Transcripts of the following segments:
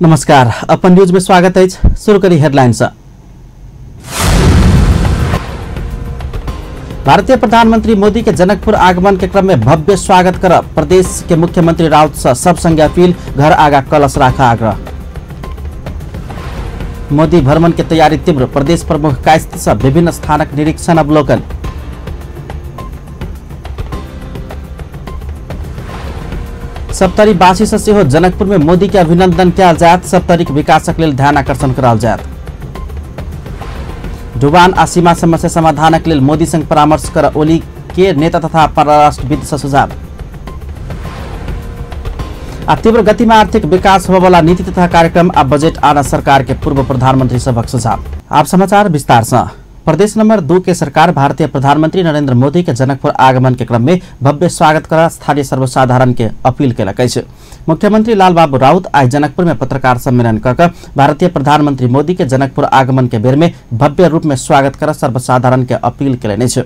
नमस्कार, अपन न्यूज में स्वागत है। शुरू करी हेडलाइन से। भारतीय प्रधानमंत्री मोदी के जनकपुर आगमन के क्रम में भव्य स्वागत कर प्रदेश के मुख्यमंत्री राउत से सब संगे अपील, घर आगा कलश राखा आग्रह। मोदी भ्रमण के तैयारी तीव्र, प्रदेश प्रमुख कायस्थ से विभिन्न स्थानक निरीक्षण अवलोकन। सप्तरी वासी से सेहो जनकपुर में मोदी के अभिनंदन कयल जायत, सप्तरीक विकासक लेल ध्यान आकर्षण कराओल जायत। डुबान आ सीमा समस्या समाधानक लेल मोदी संग परामर्श कर ओली के नेता तथा परराष्ट्रविद से सुझाव। आ तीव्र गति में आर्थिक विकास होबयवला नीति तथा कार्यक्रम आ बजट आना सरकार के पूर्व प्रधानमंत्री सभक सुझाव। आप समाचार विस्तार से। प्रदेश नंबर 2 के सरकार भारतीय प्रधानमंत्री नरेंद्र मोदी के जनकपुर आगमन के क्रम में भव्य स्वागत कर स्थानीय सर्वसाधारण के अपील केलक अछि। मुख्यमंत्री लालबाबू राउत आज जनकपुर में पत्रकार सम्मेलन कर भारतीय प्रधानमंत्री मोदी के जनकपुर आगमन के बेर में भव्य रूप में स्वागत कर सर्वसाधारण के अपील केलनि अछि।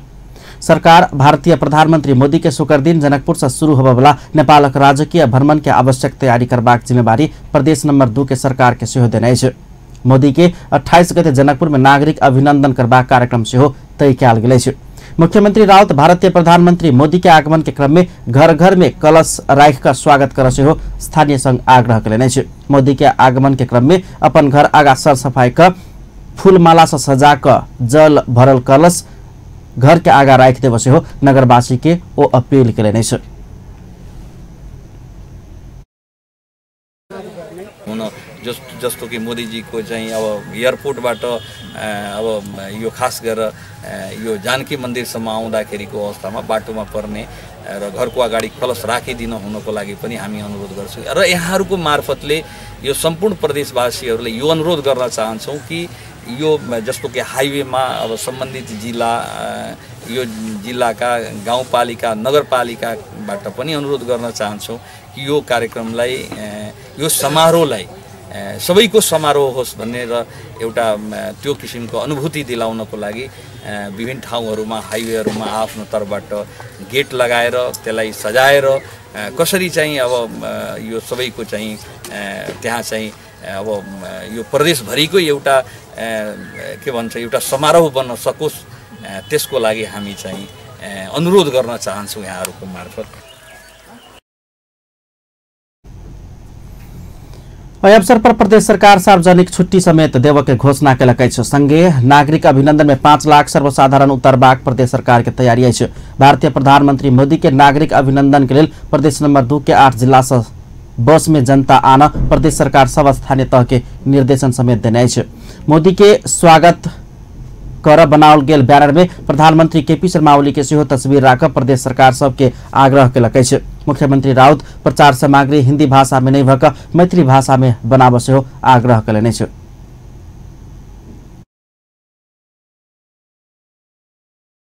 सरकार भारतीय प्रधानमंत्री मोदी के शुक्र दिन जनकपुर से शुरू होबयवला नेपालक राजकीय भ्रमण के आवश्यक तैयारी करबाक जिम्मेवारी प्रदेश नंबर 2 के सरकार के सेहो देने अछि। मोदी के 28 गते जनकपुर में नागरिक अभिनंदन करबाक कार्यक्रम सेहो तय कयल गेल अछि। मुख्यमंत्री राउत भारतीय प्रधानमंत्री मोदी के आगमन के क्रम में घर घर में कलश राखि कऽ स्वागत कर सेहो स्थानीय संग आग्रह केलनि अछि। मोदी के आगमन के क्रम में अपन घर आगा सरसफाई कऽ फूलमाला से सजा कऽ जल भरल कलश घर के आगा राखि देब सेहो नगरवासी के ओ अपील केलनि अछि। जस्तो कि मोदीजीको चाहिँ अब एयरपोर्टबाट अब यो खास गरेर यो जानकी मन्दिरसम्म आउँदाखेरिको अवस्थामा बाटोमा पर्ने र घरको अगाडि कलश राखिदिन हुनको लागि पनि हामी अनुरोध गर्छौँ र यहाँहरूको मार्फतले यो सम्पूर्ण प्रदेशवासीहरूले यो अनुरोध गर्न चाहन्छौँ कि यो जस्तो कि हाइवेमा अब सम्बन्धित जिल्ला यो जिल्लाका गाउँपालिका नगरपालिकाबाट पनि अनुरोध गर्न चाहन्छौँ कि यो कार्यक्रमलाई यो समारोहलाई सबैको समारोह होस् भन्ने र एउटा त्यो किसिमको अनुभूति दिलाउनको लागि विभिन्न ठाउँहरूमा हाइवेहरूमा आफ्नो तर्फबाट गेट लगाएर त्यसलाई सजाएर कसरी चाहिँ अब यो सबैको चाहिँ त्यहाँ चाहिँ अब यो प्रदेशभरिको एउटा के भन्छ एउटा समारोह बन्न सकोस् त्यसको लागि हामी चाहिँ अनुरोध गर्न चाहन्छौँ यहाँहरूको मार्फत। एहि अवसर पर प्रदेश सरकार सार्वजनिक छुट्टी समेत देव के घोषणा केलक अछि। संगे नागरिक अभिनंदन में 5 लाख सर्वसाधारण उतरबाक प्रदेश सरकार के तैयारी अछि। भारतीय प्रधानमंत्री मोदी के नागरिक अभिनंदन के लेल प्रदेश नंबर 2 के 8 जिला से बस में जनता आना प्रदेश सरकार सब स्थानीय तह के निर्देशन समेत देने अछि। मोदी के स्वागत कर बनाओल गेल बैनर में प्रधानमंत्री केपी शर्मा ओली के सेहो तस्वीर राख प्रदेश सरकार सबके आग्रह केलक अछि। मुख्यमंत्री राउत प्रचार सामग्री हिंदी भाषा में नहीं भक मैथिली भाषा में बनाब सेहो आग्रह केलनि अछि।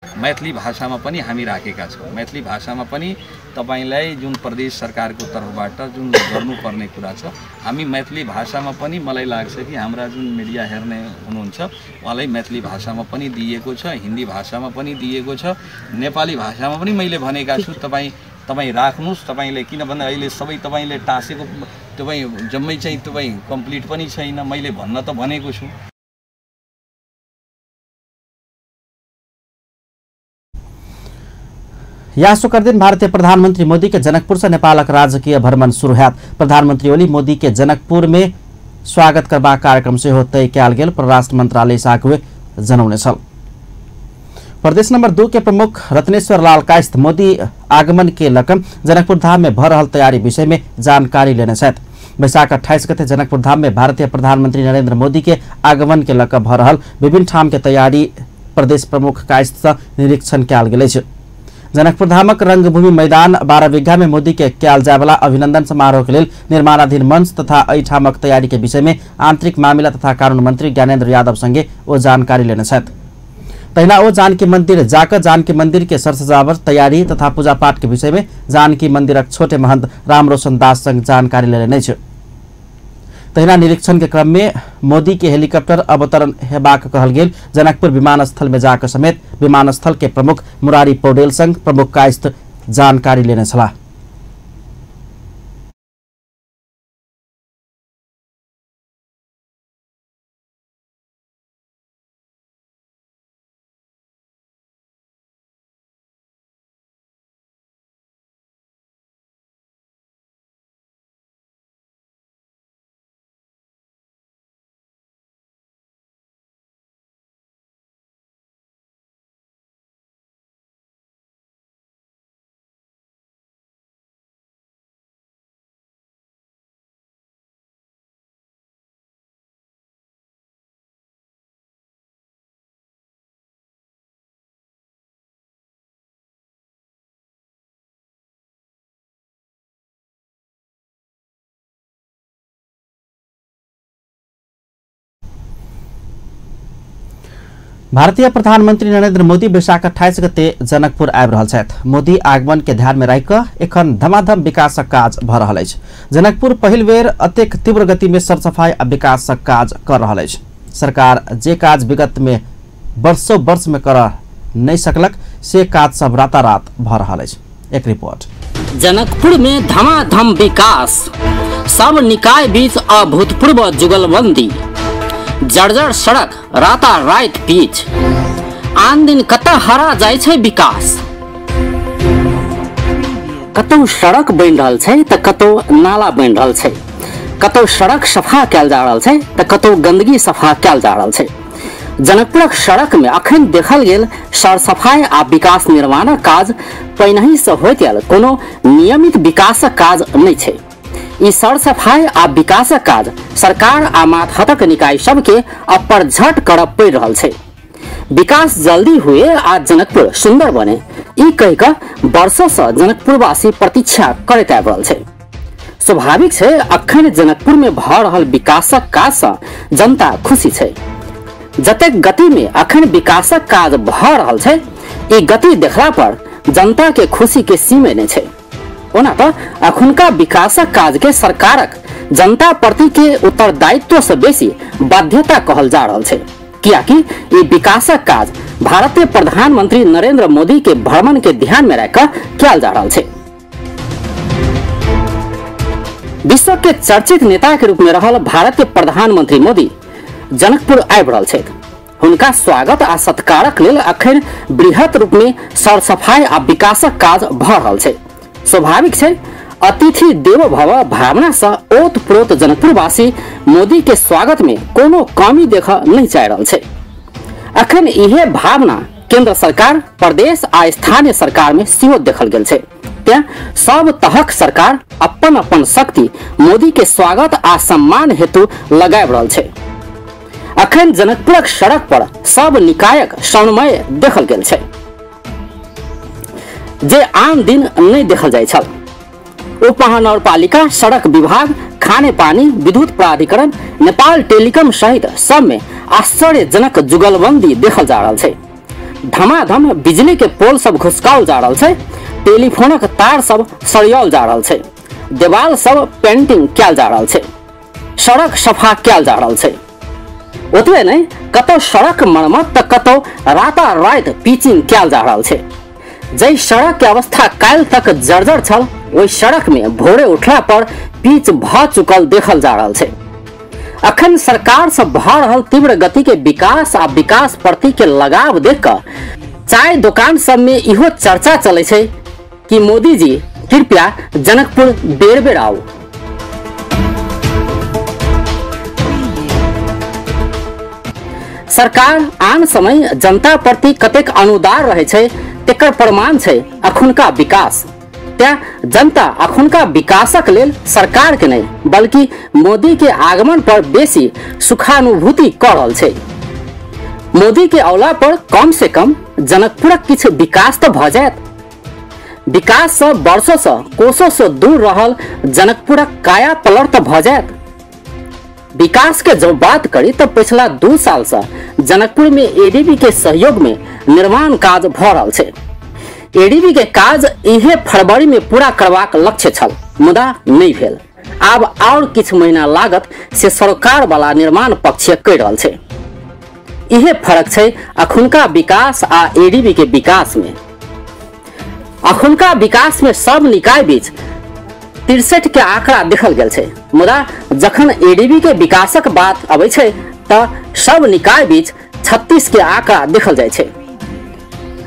मैथिली भाषामा पनि हामी राखेका छौँ। मैथिली भाषामा पनि तपाईलाई जुन प्रदेश सरकारको तर्फबाट जुन गर्नुपर्ने कुरा छ हामी मैथिली भाषामा पनि मलाई लाग्छ कि हाम्रा जुन मिडिया हेर्ने हुनुहुन्छ उहाँलाई मैथिली भाषामा पनि दिएको छ, हिन्दी भाषामा पनि दिएको छ, नेपाली भाषामा पनि मैले भनेका छु। तपाईँ राख्नुहोस् तपाईँले, किनभने अहिले सबै तपाईँले टाँसेको तपाईँ जम्मै चाहिँ तपाईँ कम्प्लिट पनि छैन, मैले भन्न त भनेको छु। या शुक्र दिन भारतीय प्रधानमंत्री मोदी के जनकपुर से नेपालक राजकीय भ्रमण शुरू हैत। प्रधानमंत्री ओली मोदी के जनकपुर में स्वागत करबाक कार्यक्रम सेहो तय कयल गेल परराष्ट्र मंत्रालय साकुवे जनौने छल। प्रदेश नंबर 2 के प्रमुख रत्नेश्वर लाल कायस्थ मोदी आगमन के लकम जनकपुर धाम में भ रहल तैयारी विषय में जानकारी लेने छथि। वैशाख 28 गते जनकपुर धाम में भारतीय प्रधानमंत्री नरेंद्र मोदी के आगमन के लक भ रहल विभिन्न ठाम के तैयारी प्रदेश प्रमुख कायस्थ से निरीक्षण कयल गेल अछि। जनकपुर धामक रंगभूमि मैदान 12 बीघा में मोदी के कयल जायवला अभिनंदन समारोह के लेल निर्माणाधीन मंच तथा एहि ठामक तैयारी के विषय में आंतरिक मामिला तथा कानून मंत्री ज्ञानेन्द्र यादव संगे ओ जानकारी लेने छथि। तहिना ओ जानकी मंदिर जाकर जानकी मंदिर के सरसजावट तैयारी तथा पूजा पाठ के विषय में जानकी मंदिरक छोटे महंत रामरोशन दास संग जानकारी लेने अछि। तहिना निरीक्षण के क्रम में मोदी के हेलीकॉप्टर अवतरण हेबाक कहल गेल जनकपुर विमानस्थल में जाकर समेत विमानस्थल के प्रमुख मुरारी पौडेल संग प्रमुख कायस्थ जानकारी लेने छलाह। भारतीय प्रधानमंत्री नरेंद्र मोदी वैशाख 28 गते जनकपुर आबि रहल छथि। मोदी आगमन के ध्यान में राखि कऽ एखन धमाधम विकासक काज भऽ रहल अछि। जनकपुर पहिल बेर अतेक तीव्र गति में सरसफाई आ विकासक काज कर रहल अछि। सरकार जे काज विगत में वर्षों वर्ष में कर नहीं सकलक से काज सब रातारात भऽ रहल अछि। एक रिपोर्ट। जनकपुर में धमाधम विकास, सब निकाय बीच अभूतपूर्व जुगलबंदी, जर्जर सड़क राता रात पीच, आन दिन कतऽ हरा जाइ छै विकास। कतौ सड़क बनि रहल छै तऽ कतौ नाला बनि रहल छै, कतौ सड़क सफा कयल जा रहल छै तऽ कतौ गंदगी सफा कयल जा रहल छै। जनकपुरक सड़क में अखन देखल गेल सरसफाई आ विकास निर्माणक काज पहिनहि से होइत आयल कोनो नियमित विकासक काज नहि छै। ई सरसफाई आ विकासक काज सरकार आ मातहतक निकाय सबके अपरझट करऽ पड़ि रहल छै। विकास जल्दी हुए आ जनकपुर सुंदर बने, ई कहि कऽ वर्षों से जनकपुरवासी प्रतीक्षा करैत आबि रहल छै। स्वाभाविक छै अखन जनकपुर में भऽ रहल विकासक काज से जनता खुशी छै। जतेक गति में अखन विकासक काज भऽ रहल छै, ई गति देखला पर जनता के खुशी के सीमे नहि छै। ओना तऽ अखुनका विकासक काज के सरकारक जनता प्रति के उत्तरदायित्व से बेसी बाध्यता कहल जा रहल छै, कियाकि ई विकासक काज भारतीय प्रधानमंत्री नरेंद्र मोदी के भ्रमण के ध्यान में राखि कऽ कयल जा रहल छै। विश्व के चर्चित नेता के रूप में रहल भारतीय प्रधानमंत्री मोदी जनकपुर आबि रहल छथि। हुनका स्वागत आ सत्कारक लेल अखन बृहत रूप में सरसफाई आ विकासक काज भऽ रहल छै। स्वाभाविक छै अतिथि देवो भव भावना से ओतप्रोत जनकपुरवासी मोदी के स्वागत में कोनो कमी देख नहीं चाहि रहल छै। अखन इहे भावना केंद्र सरकार, प्रदेश आ स्थानीय सरकार में सेहो देखल गेल छै। तें सब तहक सरकार अपन अपन शक्ति मोदी के स्वागत आ सम्मान हेतु लगाबि रहल छै। अखन जनकपुरक सड़क पर सब निकायक समन्वय देखल गेल छै, जे आम दिन नहीं देखल जाइ छल। उप महानगरपालिका, सड़क विभाग, खाने पानी, विद्युत प्राधिकरण, नेपाल टेलीकॉम सहित सब में आश्चर्यजनक जुगलबंदी देखल जा रहल छै। धमाधम बिजली के पोल सब घुसकाओल जा रहल छै, टेलीफोनक तार सब सरियाओल जा रहल छै, देवाल सब पेंटिंग कयल जा रहल छै, सड़क सफा कयल जा रहल छै। ओतबे नहि, कतौ सड़क मरम्मत तऽ कतौ रातारात पिचिंग कयल जा रहल छै। जाहि सड़क के अवस्था काल्हि तक जर्जर छल, ओहि सड़क में भोरे उठला पर पिच भऽ चुकल देखल जा रहल छै। अखन सरकार से भऽ रहल तीव्र गति के विकास आ विकास प्रति के लगाव देख कऽ चाय दुकान सब में इहो चर्चा चलै छै कि मोदी जी कृपया जनकपुर बेर बेर आउ। सरकार आन समय जनता प्रति कतेक अनुदार रहे छै तेकर प्रमाण छै अखुनका विकास। तें जनता अखुनका विकासक लेल सरकार के नहीं बल्कि मोदी के आगमन पर बेसी सुखानुभूति कऽ रहल छै। मोदी के औला पर कम से कम जनकपुरक किछु विकास तऽ भऽ जायत। विकास से वर्षों से कोसों से दूर रहल जनकपुरक काया पलट तऽ भऽ जायत। विकास के जब बात करी तो पिछला 2 साल से जनकपुर में एडीबी के सहयोग में निर्माण काज भऽ रहल छै। एडीबी के काज इहे फरवरी में पूरा करबाक लक्ष्य छल, मुदा नहीं भेल। आब और किछु महीना लागत से सरकार वाला निर्माण पक्ष करि रहल छै। इहे फरक छै अखुनका विकास आ एडीबी के विकास में। अखुनका विकास में सब निकाय बीच 63 के आंकड़ा देखल गेल छै, मुदा जखन एडीबी के विकासक बात अबै छै तऽ सब निकाय बीच 36 के आंकड़ा देखल जाइ छै।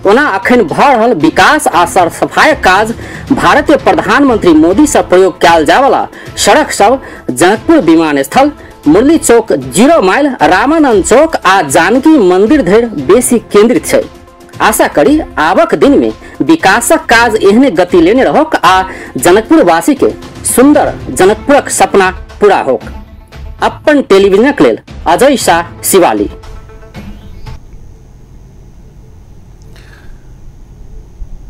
ओना अखन भऽ रहल विकास आ सरसफाइक काज भारतीय प्रधानमंत्री मोदी से प्रयोग कयल जायवला सड़क सब जनकपुर विमानस्थल, मुरली चौक, 0 माइल, रामानंद चौक आ जानकी मंदिर धरि बेसी केंद्रित छै। आशा करी आबक दिन में विकासक काज एहने गति लेने रहक आ जनकपुरवासी के सुंदर जनकपुरक सपना पूरा होक। अपन टेलीविजनक लेल अजय शाह, शिवाली।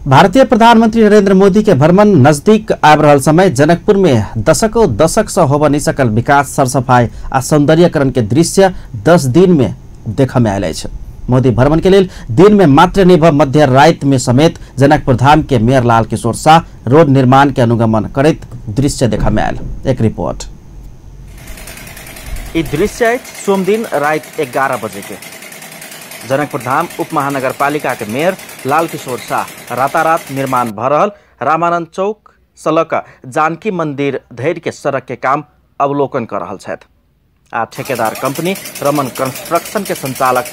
भारतीय प्रधानमंत्री नरेंद्र मोदी के भ्रमण नजदीक आबि रहल समय जनकपुर में दशकों दशक से होबय नहीं सकल विकास, सरसफाई आ सौंदर्यकरण के दृश्य 10 दिन में देखय में आयल अछि। मोदी भ्रमण के लेल दिन में मात्र नहीं मध्य रात में समेत जनकपुर धाम के मेयर लाल किशोर शाह रोड निर्माण के अनुगमन करैत दृश्य देखा में आयल। एक रिपोर्ट। ई दृश्य अछि सोमदिन राति 11 बजे के। जनकपुर धाम उप महानगरपालिका के मेयर लाल किशोर शाह रातारात निर्माण भ रहल रामानंद चौक से लऽ कऽ जानकी मंदिर धरि के सड़क के काम अवलोकन कर रहल छथि आ ठेकेदार कंपनी रमन कंस्ट्रक्शन के संचालक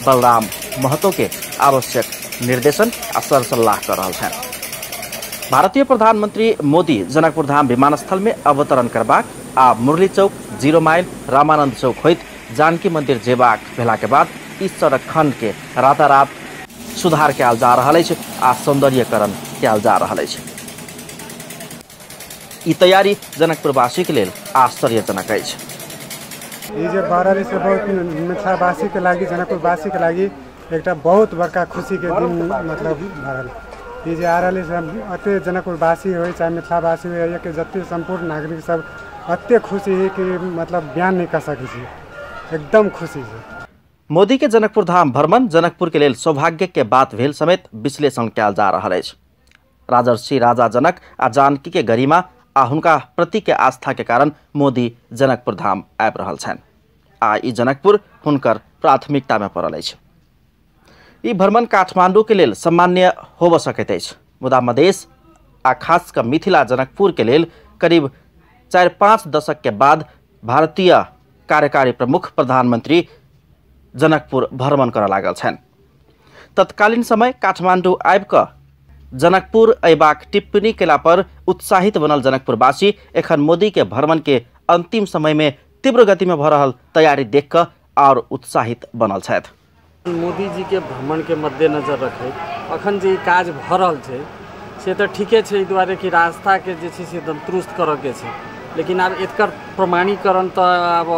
बलराम महतो के आवश्यक निर्देशन आ सरसल्लाह कर रहल छथि। भारतीय प्रधानमंत्री मोदी जनकपुर धाम विमानस्थल में अवतरण करबाक आ मुरली चौक, 0 माइल, रामानंद चौक होइत जानकी मंदिर जेबाक भेला के बाद इस सड़क खंड के रातारात सुधार कयल जा रहल अछि आ सौंदर्यकरण कयल जा रहल अछि। ई तैयारी जनकपुरवासी के लेल आश्चर्यजनक अछि। ई जे भऽ रहल छै बहुत मिथिलावासी के लागि, जनकपुरवासी के लागि एकटा बहुत बड़का खुशी के दिन मतलब भऽ रहल। ई जे आ रहल छै एते जनकपुरवासी होइ चाहे मिथिलावासी होइ, के जते सम्पूर्ण नागरिक सब एते खुशी है कि मतलब बयान नहीं कर सकै छी, एकदम खुशी छै। मोदी के जनकपुर धाम भ्रमण जनकपुर के लेल सौभाग्य के बात भेल समेत विश्लेषण कयल जा रहल अछि। राजर्षि राजा जनक आ जानकी के गरिमा आ हुनका प्रति के आस्था के कारण मोदी जनकपुर धाम आबि रहल छनि आ ई जनकपुर हुनकर प्राथमिकता में पड़ल अछि। ई भ्रमण काठमांडू के लेल सामान्य होब सकैत अछि, मुदा मधेश आ खास कऽ मिथिला जनकपुर के लेल करीब 4-5 दशक के बाद भारतीय कार्यकारी प्रमुख प्रधानमंत्री जनकपुर भ्रमण करऽ लागल छनि। तत्कालीन समय काठमांडू आबि कऽ जनकपुर अयबाक टिप्पणी केला पर उत्साहित बनल जनकपुरवासी एखन मोदी के भ्रमण के अंतिम समय में तीव्र गति में भऽ रहल तैयारी देख कऽ और उत्साहित बनल छथि। मोदी जी के भ्रमण के मद्देनजर रखैत अखन जे काज भऽ रहल छै से तऽ ठीके छै, एहि दुआरे कि रास्ताके जे छै से एकदम दुरुस्त करऽके छै, लेकिन आब एकर प्रमाणीकरण तऽ आब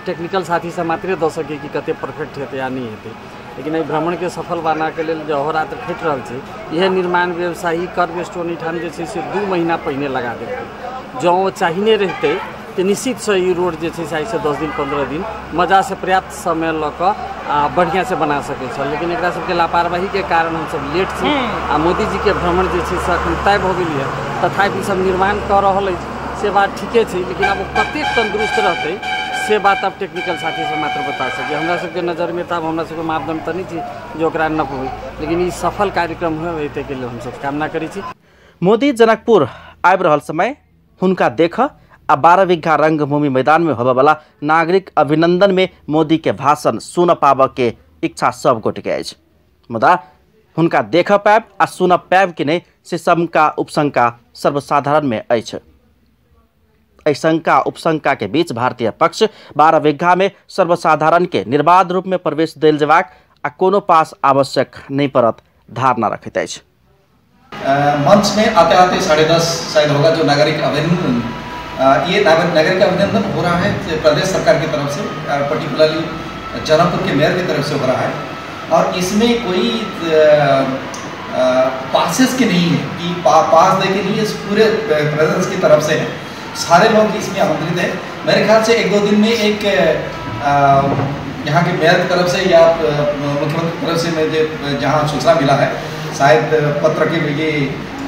टेक्निकल साथी सब मात्रे दऽ सकै कि कते परफेक्ट हेतै या नहि हेतै। लेकिन एहि भ्रमणके सफल बनाके लेल जे अहोरात्र खटि रहल छै, इएह निर्माण व्यवसायी कर्व स्टोन एहिठाम जे छै से 2 महीना पहिने लगा देलकै। जँ ओ चाहिने रहितै तऽ निश्चितसँ ई रोड जे छै से आइसँ 10 दिन 15 दिन मजासँ पर्याप्त समय लऽ कऽ आ बढ़िआँसँ बना सकै छल, लेकिन एकरा सबके लापरवाहीके कारण हमसब लेट छी आ मोदीजीके भ्रमण जे छै से अखन तय भऽ गेल यऽ। तथापि सब निर्माण कऽ रहल अछि से बात ठीके छै, लेकिन आब ओ कतेक तंदुरुस्त रहतै से बात आब टेक्निकल साथी सब मात्र बता सकै। हमरा सबके नजरमे तऽ आब हमरा सबके मापदंड तऽ नहि छै जे ओकरा नपबै, लेकिन ई सफल कार्यक्रम होइ ताहिके लेल हमसब कामना करै छी। मोदी जनकपुर आबि रहल समय हुनका देख आ 12 बीघा रंगभूमि मैदान में होबयवला नागरिक अभिनंदन में मोदी के भाषण सुन पाबऽ के इच्छा सब गोटे के अछि, मुदा हुनका देख पायब आ सुन पायब कि नहि से शंका उपशंका सर्वसाधारण में अछि। एहि शंका उपशंका के बीच भारतीय पक्ष 12 बीघा में सर्वसाधारण के निर्बाध रूप में प्रवेश देल जेबाक आ कोनो पास आवश्यक नहीं पड़त धारणा रखैत अछि। मंच में आते आते 10:30 शायद होगा जो नागरिक अभिनंदन, ये नागरिक अभिनंदन हो रहा है प्रदेश सरकार की तरफ से, पर्टिकुलरली जनकपुर के मेयर की तरफ से हो रहा है, और इसमें कोई पासेस की नहीं है कि पास दे के नहीं, इस पूरे प्रदेश की तरफ से है, सारे लोग इसमें आमंत्रित हैं। मेरे ख्याल से 1-2 दिन में एक यहाँ के मेयर की तरफ से या मुख्यमंत्री की तरफ से मुझे जहाँ सूचना मिला है, शायद पत्र के ये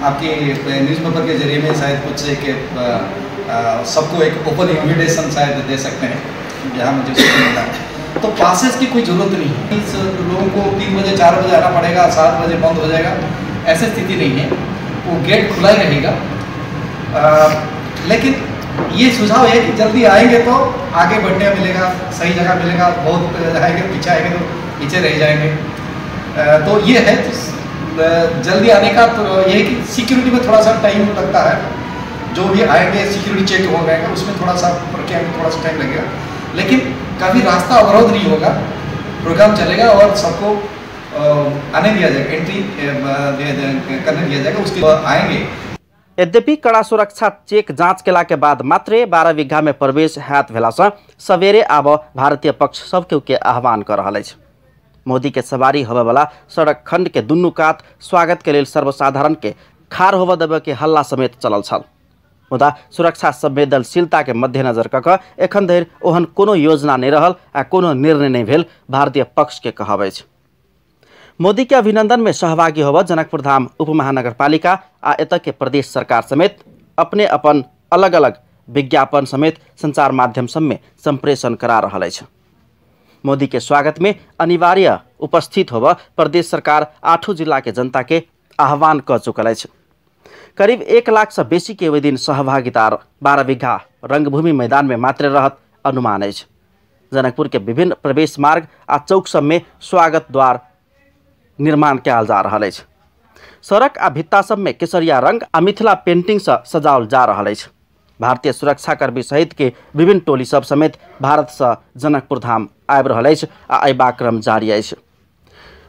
आपके न्यूज़पेपर के जरिए में शायद कुछ एक सबको एक ओपन इन्विटेशन शायद दे सकते हैं, जहाँ मुझे सूचना मिला है। तो पासेस की कोई ज़रूरत नहीं है, इस लोगों को 3 बजे 4 बजे आना पड़ेगा, 7 बजे बंद हो जाएगा, ऐसी स्थिति नहीं है, वो गेट खुला ही रहेगा। लेकिन ये सुझाव है कि जल्दी आएंगे तो आगे बढ़ने मिलेगा, सही जगह मिलेगा, बहुत आएंगे पीछे आएंगे तो पीछे रह जाएंगे। तो ये है तो जल्दी आने का तो ये है कि सिक्योरिटी में थोड़ा सा टाइम लगता है, जो भी आएंगे सिक्योरिटी चेक हो जाएगा, उसमें थोड़ा सा प्रक्रिया में थोड़ा सा टाइम लगेगा, लेकिन काफ़ी रास्ता अवरोध नहीं होगा, प्रोग्राम चलेगा और सबको आने दिया जाएगा, एंट्री करने दिया जाएगा, उसके आएंगे। यद्यपि कड़ा सुरक्षा चेक जाँच केला के बाद मात्रे 12 बीघा में प्रवेश हैत भेलासँ सवेरे आब भारतीय पक्ष सब केओ के आह्वान कर रहल अछि। मोदी के सवारी होबयवला सड़क खंड के दुनू कात स्वागत के लेल सर्वसाधारण के खाड़ होबय देबय के हल्ला समेत चलल छल। मुदा सुरक्षा संवेदनशीलता के मध्यनजर कऽ कऽ एखन धरि ओहन कोनो योजना नहि रहल आ कोनो निर्णय नहि भेल भारतीय पक्ष के कहब अछि। मोदी के अभिनंदन में सहभागी होबऽ जनकपुर धाम उपमहानगरपालिका आ एतय के प्रदेश सरकार समेत अपने अपन अलग अलग विज्ञापन समेत संचार माध्यम सब में संप्रेषण करा रहल अछि। मोदी के स्वागत में अनिवार्य उपस्थित होबऽ प्रदेश सरकार 8 जिला के जनता के आह्वान कऽ चुकल अछि। करीब 1 लाख से बेसी के ओहि दिन सहभागिता 12 बीघा रंगभूमि मैदान में मात्र रहत अनुमान अछि। जनकपुर के विभिन्न प्रवेश मार्ग आ चौक सब में स्वागत द्वार निर्माण कयल जा रहल अछि। सड़क आ भित्ता सब में केसरिया रंग आ मिथिला पेंटिंग से सजाओल जा रहल अछि। भारतीय सुरक्षाकर्मी सहित के विभिन्न टोली सब समेत भारत से जनकपुर धाम आबि रहल अछि आ अयबाक क्रम जारी अछि।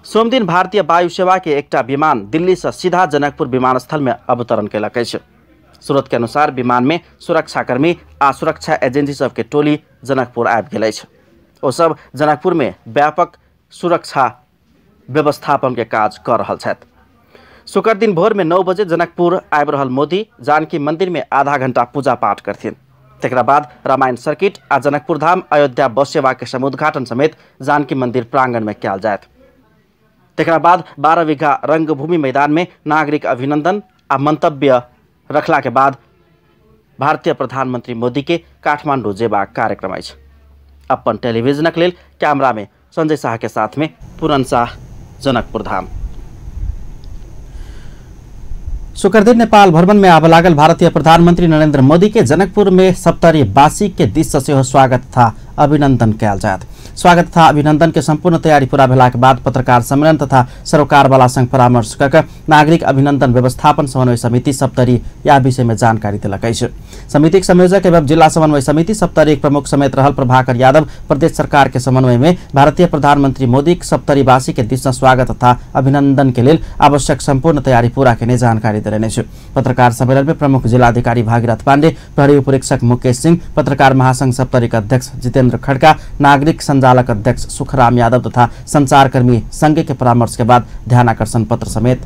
सोमदिन भारतीय वायु सेवा के एकटा विमान दिल्ली से सीधा जनकपुर विमानस्थल में अवतरण कयलक अछि। स्रोत के अनुसार विमान में सुरक्षाकर्मी आ सुरक्षा एजेंसी सबके टोली जनकपुर आबि गेल अछि। ओ सब जनकपुर में व्यापक सुरक्षा व्यवस्थापन के काज कर रहल छथि। शुक्र दिन भोर में 9 बजे जनकपुर आबि रहल मोदी जानकी मंदिर में आधा घंटा पूजा पाठ करथिन। तकरा बाद रामायण सर्किट आ जनकपुर धाम अयोध्या बस सेवा के समुद्घाटन समेत जानकी मंदिर प्रांगण में कयल जायत। तकरा बाद 12 बीघा रंगभूमि मैदान में नागरिक अभिनंदन आ मंतव्य रखला के बाद भारतीय प्रधानमंत्री मोदी के काठमांडू जेबाक कार्यक्रम अछि। अपन टेलीविजनक लेल कैमरा में संजय शाह के साथ में पूरन शाह, जनकपुर धाम। शुक्रदिन नेपाल भ्रमण में आबऽ लागल भारतीय प्रधानमंत्री नरेंद्र मोदी के जनकपुर में सप्तरी वासी के दिस से सेहो स्वागत तथा अभिनंदन कयल जायत। स्वागत तथा अभिनंदन के संपूर्ण तैयारी पूरा भेलाक बाद पत्रकार सम्मेलन तथा सरोकारवाला संग परामर्श कऽ कऽ नागरिक अभिनंदन व्यवस्थापन समन्वय समिति सप्तरी यह विषय में जानकारी देलक अछि। समितिक संयोजक एवं जिला समन्वय समिति सप्तरी प्रमुख समेत रहल प्रभाकर यादव प्रदेश सरकार के समन्वय में भारतीय प्रधानमंत्री मोदी सप्तरी वासी के दिस स्वागत तथा अभिनंदन के लेल आवश्यक संपूर्ण तैयारी पूरा केने जानकारी देलनि अछि। पत्रकार सम्मेलन में प्रमुख जिलाधिकारी भागीरथ पांडे, प्रहरी उपरीक्षक मुकेश सिंह, पत्रकार महासंघ सप्तरी के अध्यक्ष जितेंद्र खड़का, नागरिक संजालक अध्यक्ष सुखराम यादव तथा संचारकर्मी संघ के परामर्श के बाद ध्यानाकर्षण पत्र समेत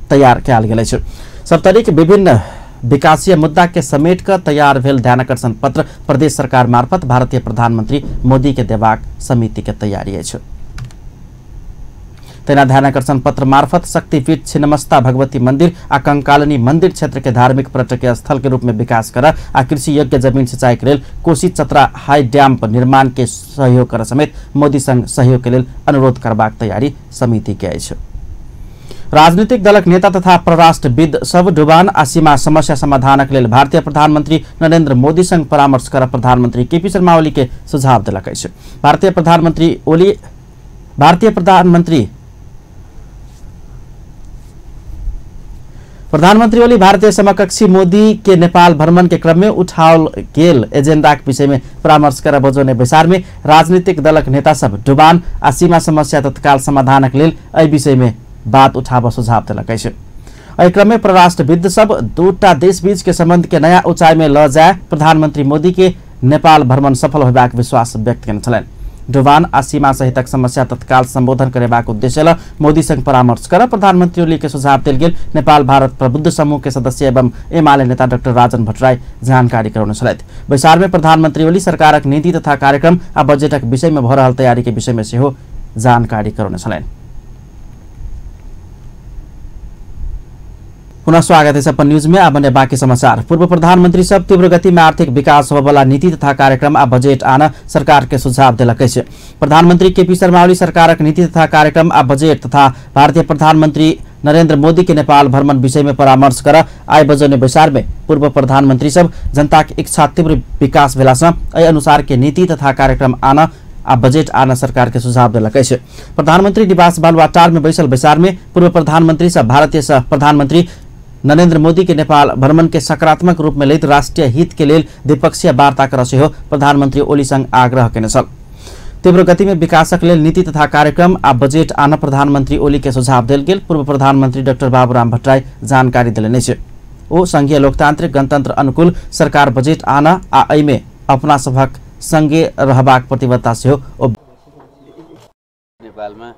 तैयार कयल गेल अछि। सप्तरी के विभिन्न विकासीय मुद्दा के समेट कर तैयार भेल ध्यानाकर्षण पत्र प्रदेश सरकार मार्फत भारतीय प्रधानमंत्री मोदी के देबाक समिति के तैयारी अछि। तेना ध्यानाकर्षण पत्र मार्फत शक्तिपीठ छिन्नमस्ता भगवती मंदिर आ कंकालिनी मंदिर क्षेत्र के धार्मिक पर्यटकीय स्थल के रूप में विकास कर आ कृषि योग्य जमीन सिंचाई के लेल कोसी चतरा हाई डैम पर निर्माण के सहयोग कर समेत मोदी संग सहयोग के लेल अनुरोध करबाक तैयारी समिति के अछि। राजनीतिक दलक नेता तथा परराष्ट्रविद सब डुबान आ सीमा समस्या समाधानक लेल भारतीय प्रधानमंत्री नरेंद्र मोदी संग परामर्श कर प्रधानमंत्री केपी शर्मा ओली के सुझाव देलक अछि। भारतीय प्रधानमंत्री ओली भारतीय समकक्षी मोदी के नेपाल भ्रमण के क्रम में उठाओल गेल एजेंडा के विषय में परामर्श कर बजौने बैसार में राजनीतिक दलक नेता सब डुबान आ सीमा समस्या तत्काल समाधानक लेल एहि विषय में बात उठाबऽ सुझाव देलक अछि। एहि क्रम में परराष्ट्रविद सब दूटा देश बीच के संबंध के नया ऊंचाई में ल जाए प्रधानमंत्री मोदी के नेपाल भ्रमण सफल होबाक विश्वास व्यक्त केने छलनि। डुबान आ सीमा सहितक समस्या तत्काल संबोधन करेबाक उद्देश्य ल मोदी संग परामर्श कर प्रधानमंत्री ओली के सुझाव देल गेल नेपाल भारत प्रबुद्ध समूह के सदस्य एवं एमाले नेता डाक्टर राजन भट्टराई जानकारी करौने छलथि। बैसार में प्रधानमंत्री ओली सरकारक नीति तथा कार्यक्रम आ बजेटक विषय में भऽ रहल तैयारी के विषय में सेहो जानकारी करौने छलनि। पुनः स्वागत है अपन न्यूज में। अब बाकी समाचार। पूर्व प्रधानमंत्री सब तीव्र गति में आर्थिक विकास होबला नीति तथा कार्यक्रम आ बजेट आन सरकार के सुझाव देलक अछि। प्रधानमंत्री केपी शर्मा ओली सरकारक नीति तथा कार्यक्रम आ बजेट तथा भारतीय प्रधानमंत्री नरेंद्र मोदी के नेपाल भ्रमण विषय में परामर्श कर आइ बजौने बैसार में पूर्व प्रधानमंत्री सब जनता के इच्छा तीव्र विकास भेला सँ एहि अनुसार के नीति तथा कार्यक्रम आन आ बजेट आन सरकार के सुझाव देलक अछि। प्रधानमंत्री निवास बालुवाटार में बैसल बैसार में पूर्व प्रधानमंत्री सब भारतीय सह प्रधानमंत्री नरेंद्र मोदी के नेपाल भ्रमण के सकारात्मक रूप में लैत राष्ट्रीय हित के लेल द्विपक्षीय वार्ता कर सेहो प्रधानमंत्री ओली संग आग्रह केने छल। तीव्र गति में विकासक लेल नीति तथा कार्यक्रम आ बजेट आन प्रधानमंत्री ओली के सुझाव देल गेल पूर्व प्रधानमंत्री डाक्टर बाबूराम भट्टराई जानकारी देलनि अछि। ओ संघीय लोकतांत्रिक गणतंत्र अनुकूल सरकार बजेट आन आ एहिमे अपना सभक संगे रहबाक प्रतिबद्धता सेहो। नेपालमा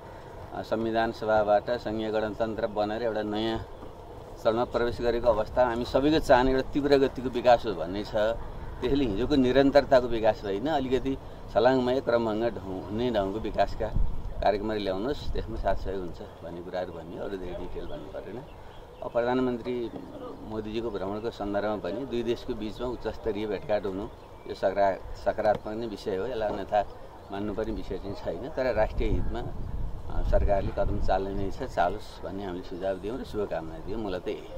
संविधान सभाबाट संघीय गणतन्त्र बनेर एउटा नयाँ चरणमा प्रवेश गरेको अवस्था हामी सबैको चाहना एउटा तीव्र गतिको विकास हो भन्ने छ। त्यसैले हिजोको निरन्तरताको विकास होइन, अलिकति छलाङमय क्रमभङ्ग हुने ढङ्गको विकासका कार्यक्रमहरू ल्याउनुहोस्, त्यसमा साथ सहयोग हुन्छ भन्ने कुराहरू भन्ने, अरू धेरै डिटेल भन्नु परेन। अब प्रधानमन्त्री मोदीजीको भ्रमणको सन्दर्भमा पनि दुई देशको बिचमा उच्चस्तरीय भेटघाट हुनु यो सकारात्मक नै विषय हो, यसलाई अन्यथा मान्नुपर्ने विषय चाहिँ छैन। तर राष्ट्रिय हितमा सरकारले कदम चाल्ने नै छ, चालोस् भन्ने हामीले सुझाव दियौँ र शुभकामना दियौँ। मूलत यही हो।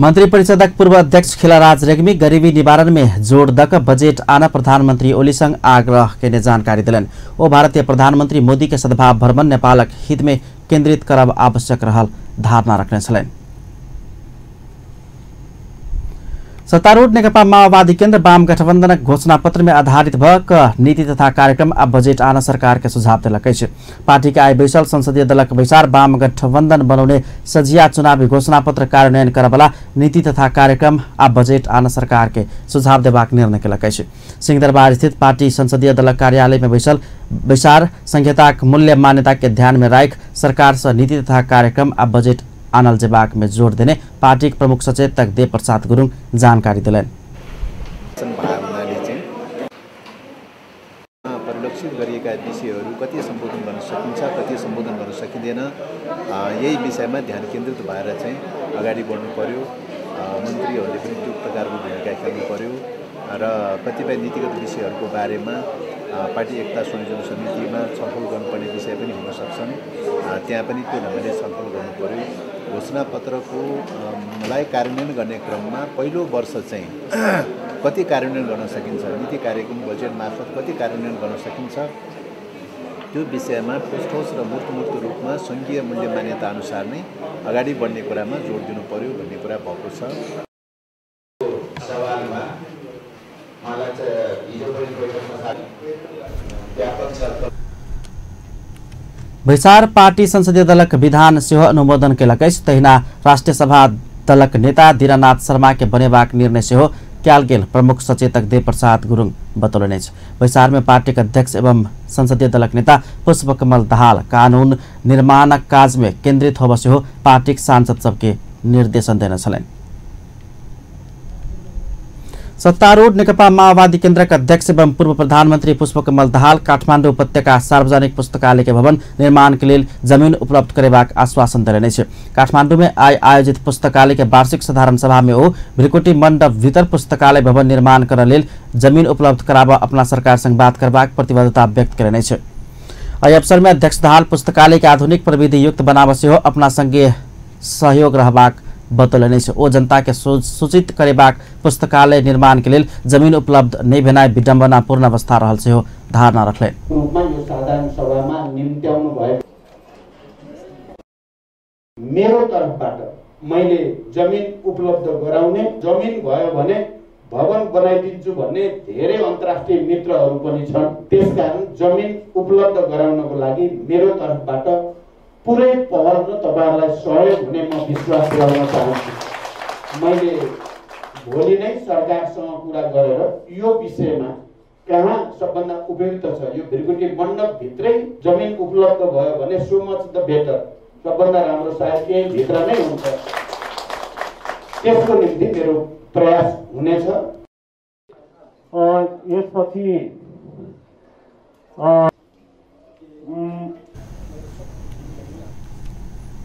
मन्त्री परिषदक पूर्व अध्यक्ष खिलाराज रेग्मी गरीबी निवारण में जोड़ दक बजेट आना प्रधानमंत्री ओलीसँग आग्रह केने जानकारी दिलनि। ओ भारतीय प्रधानमंत्री मोदी के सद्भाव भ्रमण नेपालक हित में केंद्रित करब आवश्यक रहल धारणा रखने छलनि। सत्तारूढ़ नेकपा माओवादी केन्द्र वाम गठबंधनक घोषणापत्र में आधारित भक नीति तथा कार्यक्रम आ बजेट आन सरकार के सुझाव देलक अछि। पार्टी के आइ बैसल संसदीय दलक बैसार वाम गठबंधन बनौने सजिया चुनावी घोषणापत्र कार्यान्वयन करबला नीति तथा कार्यक्रम आ बजेट आन सरकार के सुझाव देबाक निर्णय केलक अछि। सिंहदरबार स्थित पार्टी संसदीय दलक कार्यालय में बैसल बैसार संहिताक मूल्य मान्यता के ध्यान में राखि सरकार से नीति तथा कार्यक्रम आ बजेट आनल जेबाक में जोड़ देने पार्टी के प्रमुख सचेतक देव प्रसाद गुरुङ जानकारी दिलनि। परिलक्षित गरिएका विषयहरू कति सम्बोधन गर्न सकिन्छ, कति सम्बोधन गर्न सकिँदैन, यही विषयमा ध्यान केन्द्रित भएर चाहिँ अगाडि बढ्नु पर्यो। मन्त्रीहरूले पनि त्यो प्रकारको भूमिका खेल्नु पर्यो र कतिपय नीतिगत विषयहरूको बारेमा पार्टी एकता संयोजन समितिमा छलफल गर्नुपर्ने विषय पनि हुन सक्छन्, त्यहाँ पनि त्यो ढङ्गले छलफल गर्नु पर्यो। घोषणापत्रको लाई कार्यान्वयन गर्ने क्रममा पहिलो वर्ष चाहिँ कति कार्यान्वयन गर्न सकिन्छ, नीति कार्यक्रम बजेट मार्फत कति कार्यान्वयन गर्न सकिन्छ, त्यो विषयमा ठोस ठोस र मूर्त मूर्त रूपमा सङ्घीय मूल्य मान्यता अनुसार नै अगाडि बढ्ने कुरामा जोड दिनु पर्यो भन्ने कुरा भएको छ। बैसार पार्टी संसदीय दलक विधान सेहो अनुमोदन केलक अछि। तहिना राष्ट्रिय सभा दलक नेता दीनानाथ शर्मा के बनेबाक निर्णय सेहो कयल गेल प्रमुख सचेतक देव प्रसाद गुरुङ बतौलनि अछि। बैसार में पार्टीक अध्यक्ष एवं संसदीय दलक नेता पुष्पकमल दाहाल कानून निर्माणक काज में केंद्रित होब सेहो पार्टीक सांसद सबके निर्देशन देने छलनि। सत्तारूढ़ नेकपा माओवादी केन्द्रक अध्यक्ष एवं पूर्व प्रधानमंत्री पुष्पकमल दाहाल काठमाडौँ उपत्यका सार्वजनिक पुस्तकालय के भवन निर्माण के लेल जमीन उपलब्ध करेबाक आश्वासन देलनि अछि। काठमाडौँ में आइ आयोजित पुस्तकालय के वार्षिक साधारण सभा में ओ भ्रिकुटी मंडप भीतर पुस्तकालय भवन निर्माण करऽ लेल जमीन उपलब्ध कराबऽ अपना सरकार संग बात करबाक प्रतिबद्धता व्यक्त कयलनि अछि। एहि अवसर में अध्यक्ष दाहाल पुस्तकालय के आधुनिक प्रविधि युक्त बनाबऽ सेहो अपना संगे सहयोग रहबाक बतौलनि अछि। ओ जनता के सूचित करेबाक पुस्तकालय निर्माण के लेल जमीन उपलब्ध नहि भेनाइ विडम्बनापूर्ण अवस्था रहल सेहो धारणा रखलनि। रूपमा यो साधारण सभामा निम्त्याउनु भयो। मेरो तर्फबाट मैले जमिन उपलब्ध गराउने, जमिन भयो भने भवन बनाइदिन्छु भन्ने धेरै अन्तर्राष्ट्रिय मित्रहरू पनि छन्। त्यसकारण जमिन उपलब्ध गराउनको लागि मेरो तर्फबाट पुरै पहल र तपाईहरुलाई सहयोग हुने म विश्वास दिलाउन चाहन्छु। मैले भोलि नै सरकारसँग कुरा गरेर यो विषयमा कहाँ सबभन्दा उपयुक्त छ, यो भ्रिकुटी मण्डप भित्रै जमिन उपलब्ध भयो भने सो मच the better, सबभन्दा राम्रो सायद यही भित्र नै हुन्छ। त्यसको निम्ति मेरो प्रयास हुनेछ। यसपछि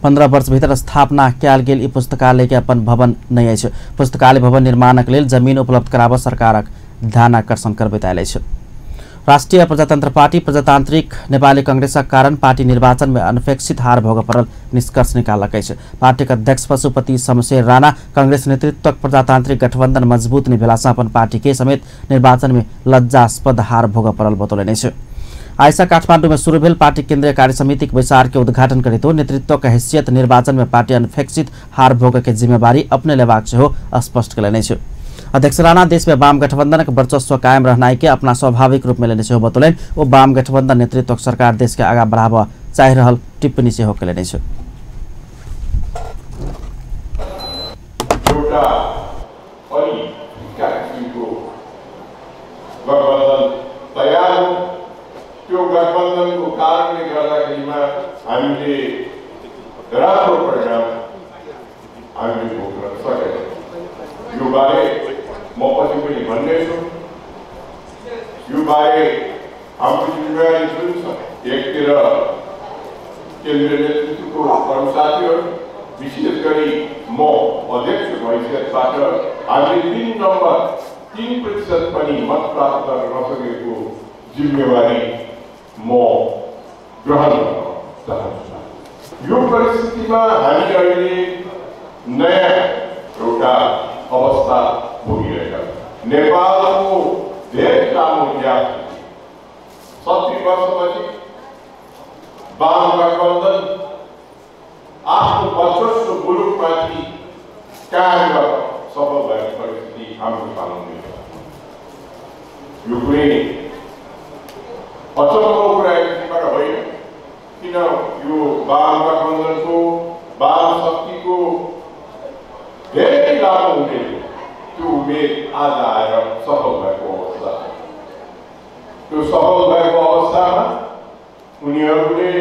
15 वर्ष भीतर स्थापना कयल गेल ई पुस्तकालय के अपन भवन नहि अछि। पुस्तकालय भवन निर्माणक लेल जमीन उपलब्ध कराबऽ सरकारक ध्यानाकर्षण करबैत आयल अछि। राष्ट्रिय प्रजातंत्र पार्टी प्रजातांत्रिक नेपाली कांग्रेसक कारण पार्टी निर्वाचन में अनपेक्षित हार भोग पड़ल निष्कर्ष निकाललक अछि। पार्टीक अध्यक्ष पशुपति शमशेर राणा कांग्रेस नेतृत्वक प्रजातांत्रिक गठबंधन मजबूत नहि भेलासँ अपन पार्टी के समेत निर्वाचन में लज्जास्पद हार भोग पड़ल बतौलनि अछि। आइसा काठमाडौँ में शुरू भेल पार्टी केंद्रीय कार्य समिति बैसार के उद्घाटन करैत नेतृत्व के हैसियत निर्वाचन में पार्टी अनपेक्षित हार भोग के जिम्मेवारी अपने लेबाक सेहो स्पष्ट कयलनि अछि। अध्यक्ष राणा देश में वाम गठबंधनक वर्चस्व कायम रहनाइ के अपना स्वाभाविक रूप में लेने सेहो बतौलनि। ओ वाम गठबंधन नेतृत्वक सरकार देश के आगाँ बढ़ाबऽ चाहि रहल टिप्पणी सेहो कयलनि अछि। हामीले राम्रो परिणाम हामीले भोग्न सकेनौँ। यो बारे म पछि पनि भन्नेछु। यो बारे हाम्रो जिम्मेवारी जुन छ, एकतिर केन्द्रीय नेतृत्वको कर्मचारीहरू, विशेष गरी म अध्यक्ष हैसियतबाट हामीले 3 नम्बर 3% पनि मत प्राप्त गर्न नसकेको जिम्मेवारी म ग्रहण गर्न चाहन्छु। यो परिस्थितिमा हामीले अहिले नयाँ एउटा अवस्था भोगिरहेका छौँ। नेपालको धेरै लामो इतिहास 70 वर्षपछि वाम गठबन्धन आफ्नो वर्चस्व मुलुकमाथि कायम गर्न सफल भएको परिस्थिति हाम्रो सामुन्ने छ। यो कुनै अचम्मको कुरा किसिमबाट होइन, किन यो वाम गठबन्धनको वाम शक्तिको धेरै लामो उमेर, त्यो उमेर आज आएर सफल भएको अवस्था। त्यो सफल भएको अवस्थामा उनीहरूले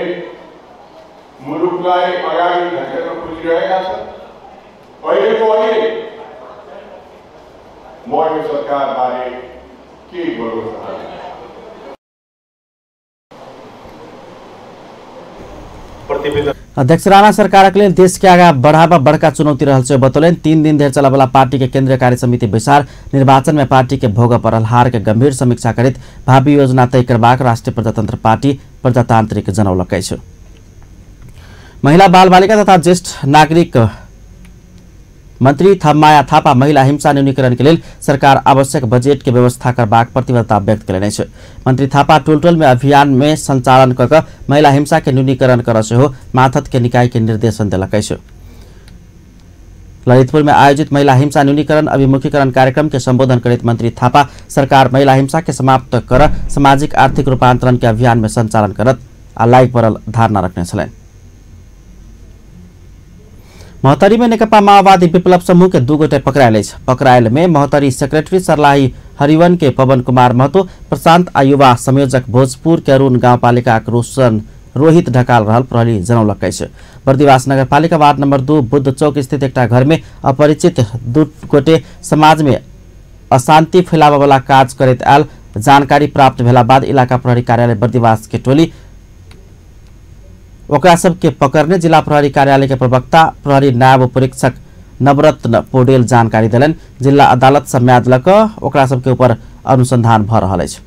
मुलुकलाई अगाडि धकेल्न खोजिरहेका छन्। अहिलेको अहिले म यो सरकारबारे के बोल्न चाहन्छु। अध्यक्ष राणा सरकारक लेल देश के आगा बढ़ावा बड़का चुनौती रहल छै बतौलनि। 3 दिन धरि चलबला पार्टी के केंद्रीय कार्य समिति बैसार निर्वाचन में पार्टी के भोग पड़ल हार के गंभीर समीक्षा करैत भावी योजना तय करबाक राष्ट्रीय प्रजातंत्र पार्टी प्रजातांत्रिक जनौलक अछि। महिला बाल बालिका तथा ज्येष्ठ नागरिक मंत्री थपमाया थापा महिला हिंसा न्यूनीकरण के लेल सरकार आवश्यक बजट के व्यवस्था करबाक प्रतिबद्धता व्यक्त कयलनि अछि। मंत्री थापा टोल टोल में अभियान में संचालन क क महिला हिंसा के न्यूनीकरण कर सेहो माथत के निकाय के निर्देशन देलक अछि। ललितपुर में आयोजित महिला हिंसा न्यूनीकरण अभिमुखीकरण कार्यक्रम के संबोधन करैत मंत्री थापा सरकार महिला हिंसा के समाप्त कर सामाजिक आर्थिक रूपांतरण के अभियान में संचालन करत आ लागि पड़ल धारणा रखने छलनि। महोत्तरी में नेकपा माओवादी विप्लव समूह के 2 गोटे पकड़ायल अछि। पकड़ायल में महोत्तरी सेक्रेटरी सरलाही हरिवन के पवन कुमार महतो, प्रशांत आ युवा संयोजक भोजपुर के अरुण गाउँपालिका रोशन रोहित ढकाल रहल प्रहरी जनौलक अछि। बर्दिवास नगरपालिका वार्ड नंबर 2 बुद्ध चौक स्थित एकटा घर में अपरिचित 2 गोटे समाज में अशांति फैलाबय काज करैत आयल जानकारी प्राप्त भेला बाद इलाका प्रहरी कार्यालय बर्दिवास के टोली ओकरा सबके पकड़ने जिला प्रहरी कार्यालय के प्रवक्ता प्रहरी नायब परीक्षक नवरत्न पौडेल जानकारी देलनि। जिला अदालत से म्याद लऽ कऽ ओकरा सबके ऊपर अनुसंधान भऽ रहल अछि।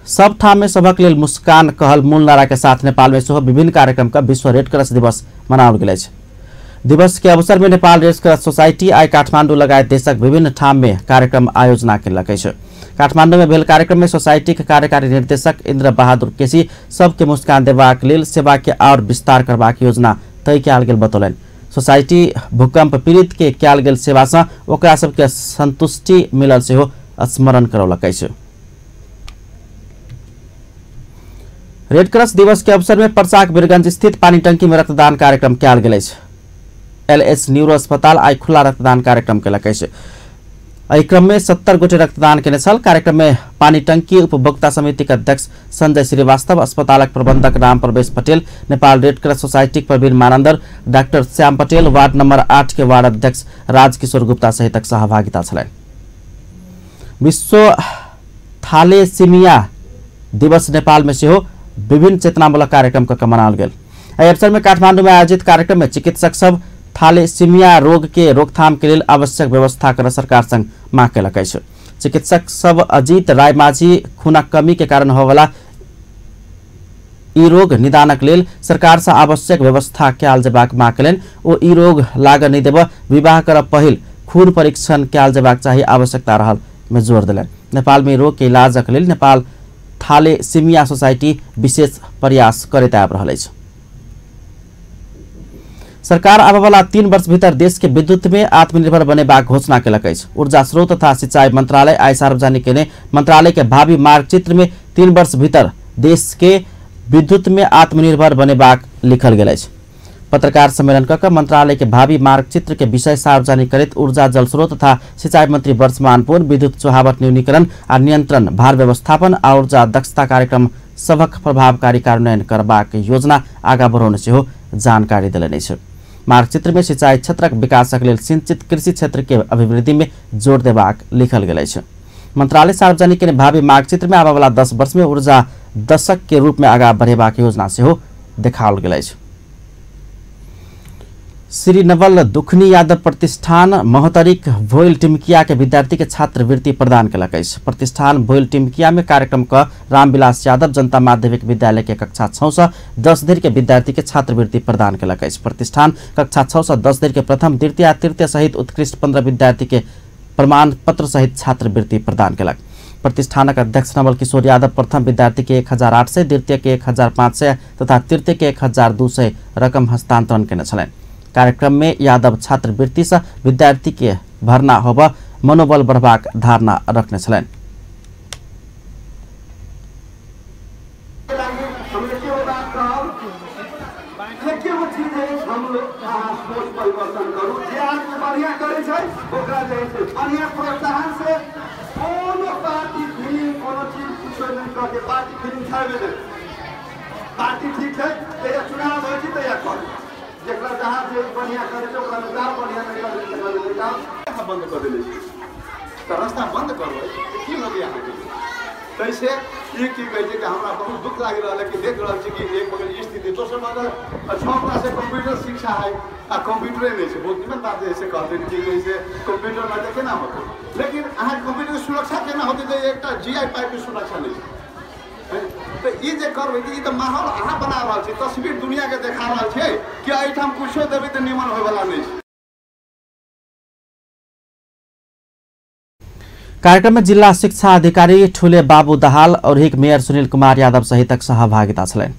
सब ठाम में सबक लेल मुस्कान कहल मूल नारा के साथ नेपाल में सेहो विभिन्न कार्यक्रम का विश्व रेड क्रॉस दिवस मनाओल गेल अछि। दिवस के अवसर में नेपाल रेड क्रॉस सोसाइटी आइ काठमांडू लगायत देशक विभिन्न ठाम में कार्यक्रम आयोजना केलक अछि। काठमांडू में भेल कार्यक्रम में सोसाइटी के कार्यकारी निर्देशक इंद्र बहादुर केसी सबके मुस्कान देबाक लेल सेवा के और विस्तार करबाक योजना तय कयल गेल बतौलनि। सोसाइटी भूकंप पीड़ित के कयल गेल सेवा से ओकरा सबके संतुष्टि मिलल सेहो स्मरण करौलक अछि। रेड क्रॉस दिवस के अवसर में पर्साक वीरगंज स्थित पानी टंकी में रक्तदान कार्यक्रम कयल गेल अछि। एलएस न्यूरो अस्पताल आइ खुला रक्तदान कार्यक्रम केलक अछि। एहि क्रम में 70 गोटे रक्तदान केने छल। कार्यक्रम में पानी टंकी उपभोक्ता समिति के अध्यक्ष संजय श्रीवास्तव, अस्पतालक प्रबंधक Ram Pravesh Patel, Nepal red cross society Praveen Manandhar, doctor Shyam Patel, ward number 8 के वार्ड अध्यक्ष राजकिशोर गुप्ता सहितक सहभागिता छलनि। विश्व थालेसीमिया दिवस नेपाल में सेहो विभिन्न चेतनामूलक कार्यक्रम क मनाओल गेल। एहि अवसर में काठमांडू में आयोजित कार्यक्रम में चिकित्सक सब थालेसीमिया रोग के रोकथाम के लेल आवश्यक व्यवस्था कर सरकार संग मांग केलक अछि। चिकित्सक सब अजीत रायमाझी खूनक कमी के कारण होवला ई रोग निदानक लेल सरकार से आवश्यक व्यवस्था कयल जेबाक मांग केलनि। ओ ई रोग लागऽ नहि देबऽ, विवाह करब पहिल खून परीक्षण कयल जेबाक चाही आवश्यकता रहल में जोर देलनि। नेपाल में रोग के इलाजक लेल नेपाल थालेसीमिया सोसाइटी विशेष प्रयास करैत आबि रहल अछि। सरकार आबयवला 3 वर्ष भीतर देश के विद्युत में आत्मनिर्भर बनेबाक घोषणा केलक अछि। ऊर्जा स्रोत तथा सिंचाई मंत्रालय आइ सार्वजनिक केने मंत्रालय के भावी मार्गचित्र में 3 वर्ष भीतर देश के विद्युत में आत्मनिर्भर बनेबाक लिखल गेल अछि। पत्रकार सम्मेलन क मंत्रालय के भावी मार्गचित्र के विषय सार्वजनिक करैत ऊर्जा जल स्रोत तथा सिंचाई मंत्री वर्षमान पुन विद्युत चुहावट न्यूनीकरण आ नियंत्रण, भार व्यवस्थापन आ ऊर्जा दक्षता कार्यक्रम सभक प्रभावकारी कार्यान्वयन करबाक योजना आगा बढ़ौने सेहो जानकारी देलनि अछि। मार्गचित्र में सिंचाई क्षेत्रक विकासक लेल सिंचित कृषि क्षेत्र के अभिवृद्धि में जोर देबाक लिखल गेल अछि। मंत्रालय सार्वजनिक केने भावी मार्गचित्र में आबयवला 10 वर्ष में ऊर्जा दशक के रूप में आगा बढ़ेबाक योजना सेहो देखाओल गेल अछि। श्री नवल दुखनी यादव प्रतिष्ठान महोत्तरीक भोइल टिमकिया के विद्यार्थी के छात्रवृत्ति प्रदान केलक अछि। प्रतिष्ठान भोइल टिमकिया में कार्यक्रम क रामविलास यादव जनता माध्यमिक विद्यालय के कक्षा 6 से 10 धरि के विद्यार्थी के छात्रवृत्ति प्रदान केलक अछि। प्रतिष्ठान कक्षा 6 से 10 धरि के प्रथम, द्वितीय आ तृतीय सहित उत्कृष्ट 15 विद्यार्थी के प्रमाण पत्र सहित छात्रवृत्ति प्रदान केलक। प्रतिष्ठानक अध्यक्ष नवल किशोर यादव प्रथम विद्यार्थी के 1800, द्वितीय के 1500 तथा तृतीय के 1200 रकम हस्तांतरण केने छलनि। कार्यक्रम में यादव छात्रवृत्ति से विद्यार्थी के भर्ना होब मनोबल बढ़बाक धारणा रखने छलनि। पार्टी ठीक है, चुनाव हो जकरा जहाँ जे बढ़िया करे छै ओकरा में बढ़िया नहीं करे बंद कर देले त रास्ता बंद करबै की होतै अहाँके। तैसे ई की कहै छै कि हमरा बहुत दुख लागि रहल है कि देख रहल छी कि एक बगल स्थिति दोसर बगल 6 क्लास से कंप्यूटर शिक्षा है आ कंप्यूटरे नहीं छै। बहुत निमन बात जैसे कहते कि जैसे कंप्यूटर में तऽ केना होतै, लेकिन अहाँके कंप्यूटर के सुरक्षा केना होतै जे एकटा जीआई पाइप के सुरक्षा नहीं छै। तऽ ई जे करबै ई तऽ माहौल अहाँ बना रहल छी, तस्वीर दुनिया के देखा रहल छै कि एहिठाम कुछो देबै तऽ निमन होयवला नहि छै। कार्यक्रम में जिला शिक्षा अधिकारी ठुले बाबू दहाल और एक मेयर सुनील कुमार यादव सहितक सहभागिता छलनि।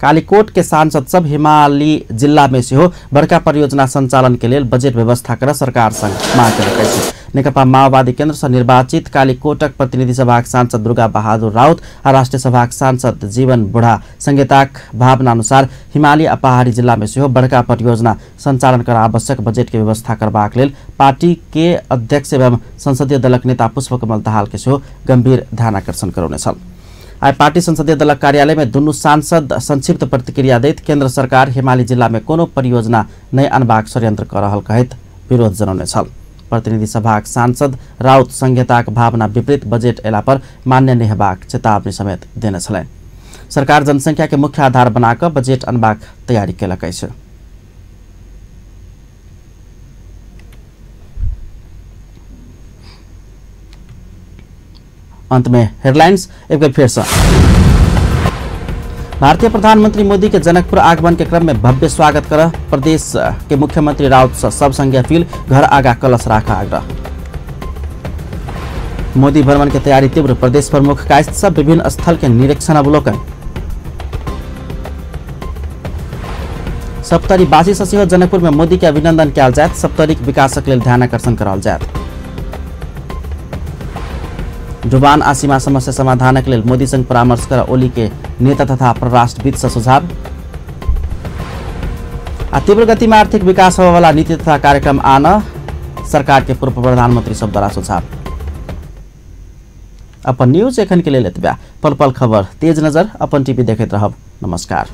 कालीकोट के सांसद सब हिमाली जिला में सेहो बड़का परियोजना संचालन के लेल बजट व्यवस्था कर सरकार संग मांग केलक अछि। नेकपा माओवादी केंद्र से निर्वाचित कालीकोटक प्रतिनिधि सभाक सांसद दुर्गा बहादुर राउत आ राष्ट्रीय सभाक सांसद जीवन बुढ़ा संहिताक भावना अनुसार हिमाली आ पहाड़ी जिला में सेहो बड़का परियोजना संचालन कर आवश्यक बजट के व्यवस्था करबाक लेल पार्टी के अध्यक्ष एवं संसदीय दलक नेता पुष्पकमल दाहाल के सेहो गंभीर ध्यानाकर्षण करौने छल। आइ पार्टी संसदीय दलक कार्यालय में दुनू सांसद संक्षिप्त प्रतिक्रिया दैत केंद्र सरकार हिमाली जिला में कोनो परियोजना नहि अनबाक षड्यंत्र क रहल कहैत विरोध जनौने छल। प्रतिनिधि सभाक सांसद राउत संहिताक भावना विपरीत बजट अयला पर मान्य नहि हेबाक चेतावनी समेत देने छलनि। सरकार जनसंख्या के मुख्य आधार बनाकऽ बजट अनबाक तैयारी केलक अछि। अंत में हेडलाइंस एक बेर फिर से। भारतीय प्रधानमंत्री मोदी के जनकपुर आगमन के क्रम में भव्य स्वागत कर प्रदेश के मुख्यमंत्री राउत से सब संगे अपील, घर आगा कलश राख आग्रह। मोदी भ्रमण के तैयारी तीव्र, प्रदेश प्रमुख कायस्थ सब विभिन्न स्थल के निरीक्षण अवलोकन। सप्तरी बासी से सेहो जनकपुर में मोदी के अभिनंदन कयल जायत, सप्तरीक विकासक लेल ध्यानाकर्षण कराओल जायत। डुबान आ सीमा समस्या समाधानक लेल मोदी संग परामर्श कर ओली के नेता तथा परराष्ट्रविद से सुझाव। आ तीव्र गति में आर्थिक विकास होबयवला नीति तथा कार्यक्रम आन सरकार के पूर्व प्रधानमंत्री सब द्वारा सुझाव। अपन न्यूज एखन के लेल एतबे। पल पल खबर तेज नजर अपन टीवी देखैत रहब। नमस्कार।